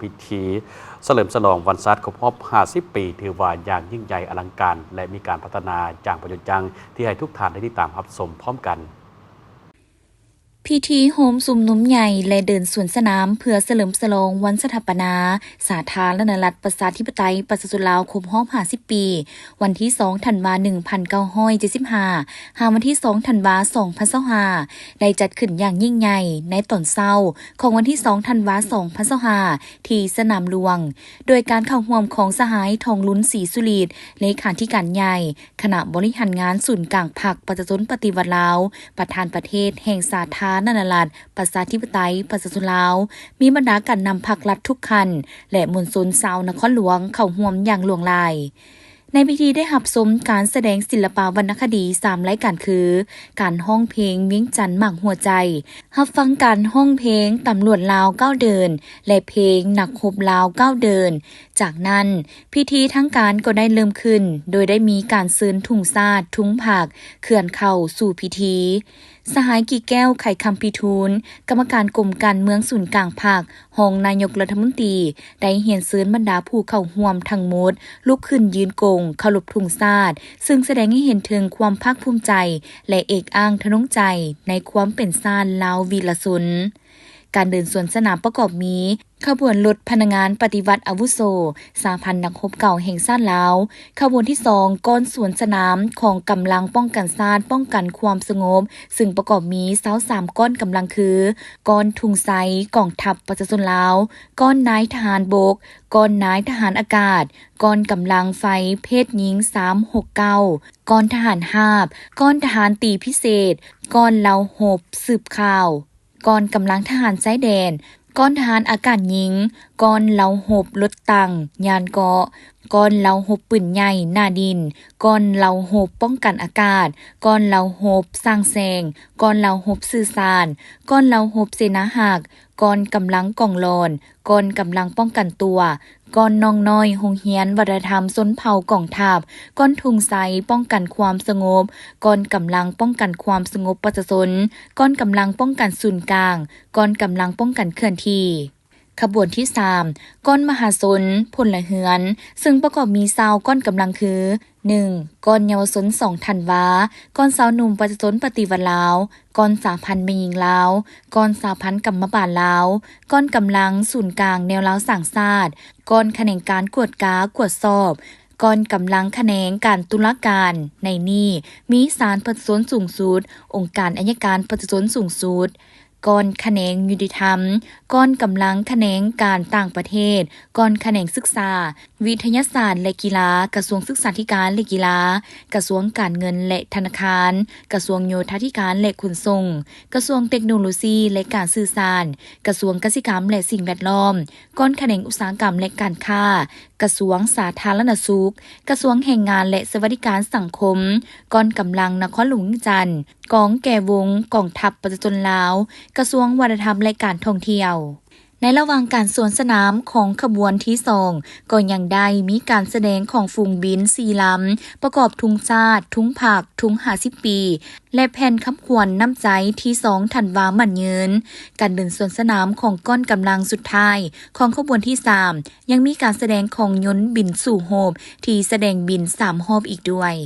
ພິທີສະເຫຼີມສະຫຼອງວັນຊາດຄົບຮອບຫ້າສິບປີ ຖືວ່າຢ່າງຍິ່ງໃຫຍ່ອະລັງການ ແລະ ມີການພັດທະນາຢ່າງປະຍຸດຢັ້ງ ທີ່ໃຫ້ທຸກທ່ານໄດ້ຕິດຕາມຮັບຊົມພ້ອມກັນ. ພິທີໂຮມຊຸມນຸມໃຫຍ່ ແລະ ເດີນສວນສະໜາມ ເພື່ອສະເຫຼີມສະຫຼອງວັນສະຖາປະນາສາທາລະນະລັດ ປະຊາທິປະໄຕ ປະຊາຊົນລາວ ຄົບຮອບຫ້າສິບປີ ວັນທີສອງ ທັນວາ ໜຶ່ງພັນເກົ້າຮ້ອຍເຈັດສິບຫ້າ ຫາວັນທີສອງ ທັນວາ ສອງພັນຊາວຫ້າ ໄດ້ຈັດຂຶ້ນຢ່າງຍິ່ງໃຫຍ່ໃນຕອນເຊົ້າຂອງວັນທີສອງ ທັນວາ ສອງພັນຊາວຫ້າ ທີ່ສະໜາມຫຼວງ ໂດຍການເຂົ້າຮ່ວມຂອງສະຫາຍ ທອງລຸນ ສີສຸລີດ ເລຂາທິການໃຫຍ່ຄະນະບໍລິຫານງານສູນກາງພັກປະຊາຊົນປະຕິວັດລາວ, ປະທານປະເທດແຫ່ງສາທາລະນະລັດ ປະຊາທິປະໄຕ ປະຊາຊົນລາວ, ມີບັນດາການນຳພັກລັດທຸກຂັ້ນ ແລະ ມວນຊົນຊາວນະຄອນຫຼວງເຂົ້າຮ່ວມຢ່າງຫຼວງຫຼາຍ. ໃນພິທີໄດ້ຮັບຊົມການສະແດງສິລະປະວັນນະຄະດີສາມລາຍການຄື ການຮ້ອງເພງວຽງຈັນໝາກຫົວໃຈ, ຮັບຟັງການຮ້ອງເພງຕຳຫຼວດລາວເກົ້າເດີ່ນ ແລະ ເພງນັກຮົບລາວເກົ້າເດີ່ນ. ຈາກນັ້ນ, ພິທີທາງການກໍໄດ້ເລີ່ມຂຶ້ນ ໂດຍໄດ້ມີການເຊີນທຸງຊາດ, ທຸງພັກ ເຄື່ອນເຂົ້າສູ່ພິທີ. ສະຫາຍ ກີແກ້ວ ໄຂຄຳພິທູນ, ກຳມະການກົມການເມືອງສູນກາງພັກ, ຮອງນາຍົກລັດຖະມົນຕີ ໄດ້ຮຽນເຊີນບັນດາຜູ້ເຂົ້າຮ່ວມທັງໝົດລຸກຂຶ້ນຢືນກົງເຄົາລົບທຸງຊາດ, ຊຶ່ງສະແດງໃຫ້ເຫັນເຖິງຄວາມພາກພູມໃຈ ແລະ ເອກອ້າງທະນົງໃຈໃນຄວາມເປັນຊາດລາວວີລະຊົນ. ການເດີນສວນສະໜາມປະກອບມີ ຂະບວນລົດພະນັກງານປະຕິວັດອາວຸໂສ ສະຫະພັນນັກຮົບເກົ່າແຫ່ງຊາດລາວ, ຂະບວນທີສອງ ກ້ອນສວນສະໜາມຂອງກຳລັງປ້ອງກັນຊາດ ປ້ອງກັນຄວາມສະຫງົບ ຊຶ່ງປະກອບມີຊາວສາມກ້ອນກຳລັງຄື ກ້ອນທຸງໄຊກອງທັບປະຊາຊົນລາວ, ກ້ອນນາຍທະຫານບົກ, ກ້ອນນາຍທະຫານອາກາດ, ກ້ອນກຳລັງໄຟເພດຍິງສາມຫົກເກົ້າ, ກ້ອນທະຫານຮາບ, ກ້ອນທະຫານຕີພິເສດ, ກ້ອນເຫຼົ່າຮົບສືບຂ່າວ, ກ້ອນກຳລັງທະຫານຊາຍແດນ, ກ້ອນທະຫານອາກາດຍິງ, ກ້ອນເຫຼົ່າຮົບລົດຕັງ, ຍານເກາະ, ກ້ອນເຫຼົ່າຮົບປືນໃຫຍ່ໜ້າດິນ, ກ້ອນເຫຼົ່າຮົບປ້ອງກັນອາກາດ, ກ້ອນເຫຼົ່າຮົບສ້າງແສງ, ກ້ອນເຫຼົ່າຮົບສື່ສານ, ກ້ອນເຫຼົ່າຮົບເສນາຮັກ, ກ້ອນກຳລັງກອງຫຼອນ, ກ້ອນກຳລັງປ້ອງກັນຕົວ, ກ້ອນນ້ອງນ້ອຍໂຮງຮຽນວັດທະນະທຳຊົນເຜົ່າກອງທັບ, ກ້ອນທຸງໄຊປ້ອງກັນຄວາມສະຫງົບ, ກ້ອນກຳລັງປ້ອງກັນຄວາມສະຫງົບປະຊາຊົນ, ກ້ອນກຳລັງປ້ອງກັນສູນກາງ, ກ້ອນກຳລັງປ້ອງກັນເຄື່ອນທີ່. ຂະບວນທີສາມ ກ້ອນມະຫາຊົນພົນລະເຮືອນ, ເຊິ່ງປະກອບມີຊາວກ້ອນກຳລັງຄື ໜຶ່ງ ກ້ອນເຍົາວະຊົນສອງທັນວາ, ກ້ອນຊາວໜຸ່ມປະຊາຊົນປະຕິວັດລາວ, ກ້ອນສະຫະພັນແມ່ຍິງລາວ, ກ້ອນສະຫະພັນກຳມະບານລາວ, ກ້ອນກຳລັງສູນກາງແນວລາວສ້າງຊາດ, ກ້ອນຂະແໜງການກວດກາກວດສອບ, ກ້ອນກຳລັງຂະແໜງການຕຸລາການ. ໃນນີ້ມີສານປະຊາຊົນສູງສຸດ, ອົງການໄອຍະການປະຊາຊົນສູງສຸດ, ກ້ອນຂະແໜງຍຸຕິທຳ, ກ້ອນກຳລັງຂະແໜງການຕ່າງປະເທດ, ກ້ອນຂະແໜງສຶກສາ, ວິທະຍາສາດ ແລະ ກິລາ, ກະຊວງສຶກສາທິການ ແລະ ກິລາ, ກະຊວງການເງິນ ແລະ ທະນາຄານ, ກະຊວງໂຍທາທິການ ແລະ ຂົນສົ່ງ, ກະຊວງເຕັກໂນໂລຊີ ແລະ ການສື່ສານ, ກະຊວງກະສິກຳ ແລະ ສິ່ງແວດລ້ອມ, ກ້ອນຂະແໜງອຸດສາຫະກຳ ແລະ ການຄ້າ, ກະຊວງສາທາລະນະສຸກ, ກະຊວງແຮງງານ ແລະ ສະຫວັດດີການສັງຄົມ, ກ້ອນກຳລັງນະຄອນຫຼວງວຽງຈັນ, ກອງແກວົງກອງທັບປະຊາຊົນລາວ, ກະຊວງວັດທະນະທຳ ແລະ ການທ່ອງທ່ຽວ. ໃນລະຫວ່າງການສວນສະໜາມຂອງຂະບວນທີສອງ ກໍຍັງໄດ້ມີການສະແດງຂອງຝູງບິນສີ່ລຳ ປະກອບທຸງຊາດ, ທຸງພັກ, ທຸງຫ້າສິບປີ ແລະ ແຜ່ນຄຳຂວັນນ້ຳໃຈທີສອງທັນວາໝັ້ນຍືນ. ການເດີນສວນສະໜາມຂອງກ້ອນກຳລັງສຸດທ້າຍຂອງຂະບວນທີສາມ ຍັງມີການສະແດງຂອງຍົນບິນສູ້ຮົບທີ່ສະແດງບິນສາມຮອບອີກດ້ວຍ.